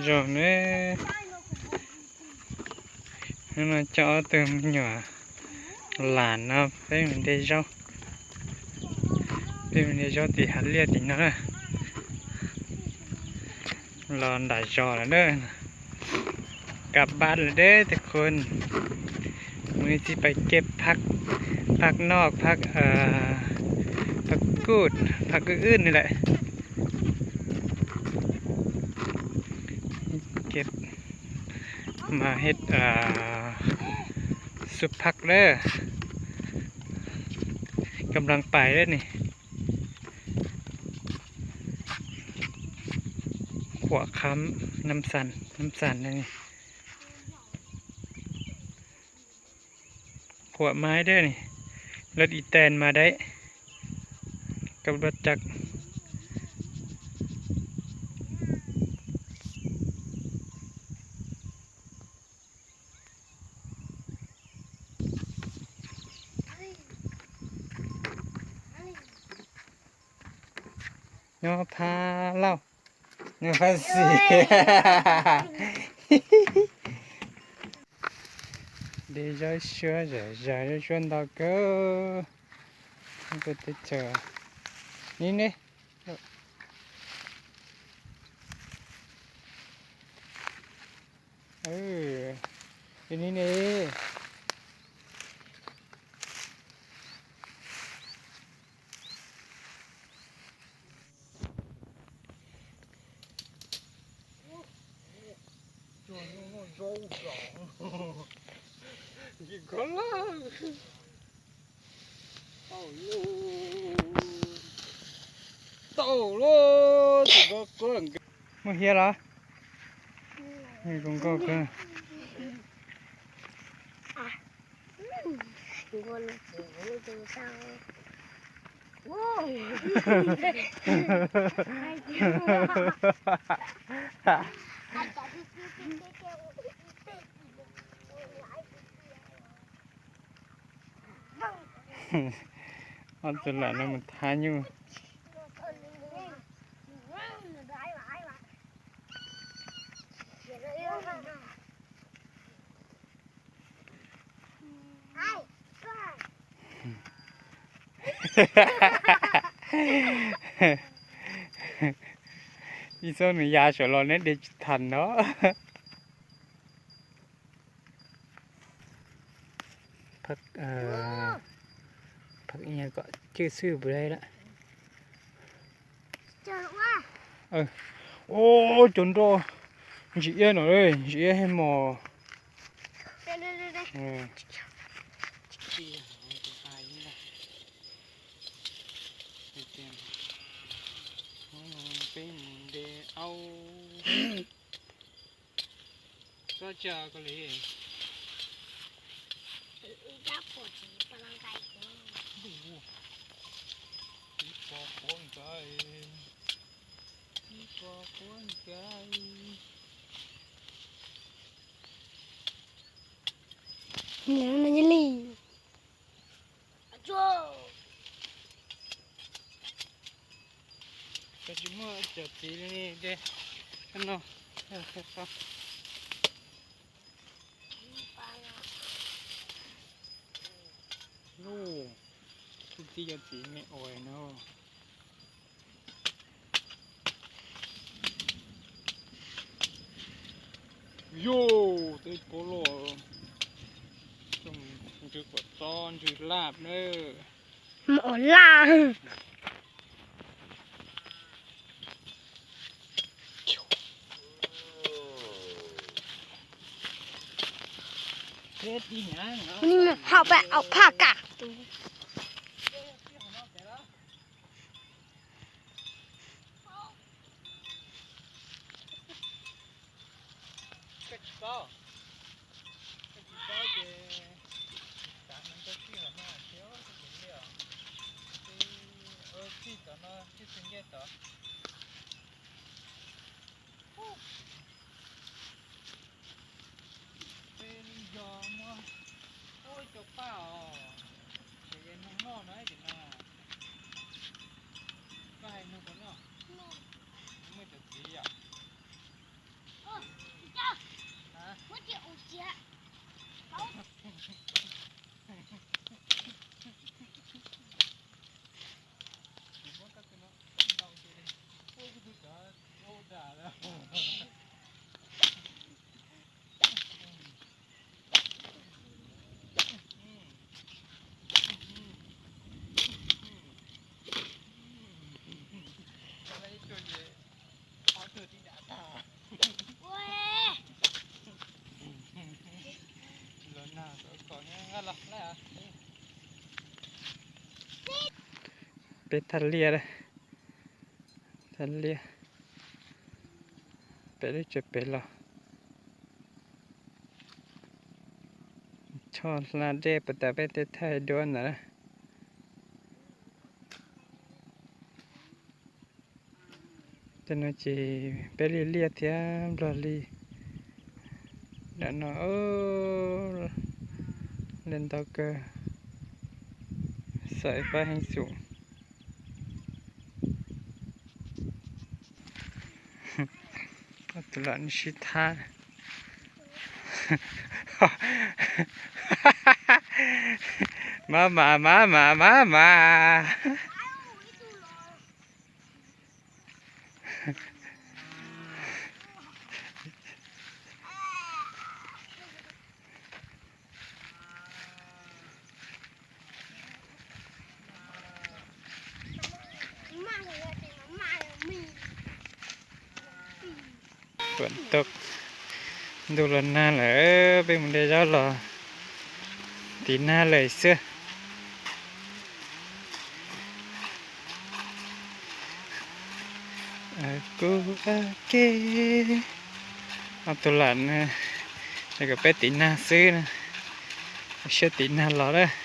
Zoo ne, hnub no coj ob tug me nyuam lam no peb mus de zaub, peb mus de zaub tim hav liaj tim no na. Los nram zos lawm na, kab bab lawm deb tej khun. Mus ib txhij pais keb phab, phab noj, phab, phab kuj, phab kwj wb ni lawm. Keb mas hej, xub phab lawm, kab lab pais lawm ni. Khuam khab nab xas, nab xas ne. Khuam mas deb ni, lawv ib tes mas deb, kab lab cab. Nyob Phab Lauj, nyob Phab Xis. De zaub suab zom zaws, zaub suab ntau kawg. Nyob pem teb chaws ni ne. Ni ne. Muaj hiav los? Zoo nkauj kawg. Ob tug lam no mus thab nyuj. Ib txob nws ya saum los neb de tsis tau no. Phab, phab kom cwj xwb puas dai lawm. Ua cov nroj ntsim iab no, ntsim iab hej mos. Peb mus de aub. Tsob tsa ko li. Ib pob quav nkaus, ib pob quav nkaus. Li. Tsis muaj cov txiv li de no. Kuv txiv cov txiv me ua no. Yus, tej pob loj, ntsw kom txob ntsw laj na. Mos laj. Hau peb au phaj kam. Koj tsis paub, koj tsis paub ces xav no koj txij los no thiab ces li os. Twb txij tom no txij txij ncej tod. Peb yog muab ua cov paj os, ces yog nug noj no ces no. Koj hais nug puas noj? Muaj cov txiv yom. Peb thaj liaj, thaj liaj pem lub tsev pem los, choj hla dej puas tas peb tej thaj duab ntawd. Tej no ces peb li liaj thiab nplog li. Ram no li ntau kawg, xav pab heev xum. Tus lam sib thab. Mab mas, mab mas, mab mas. Tuam tau, ntuj los nag lawm, peb mus de zaub los tiv nag lawm xwb. Kuv ke ob tug lam, kom peb tiv nag xwb, siab tiv nag los lawm.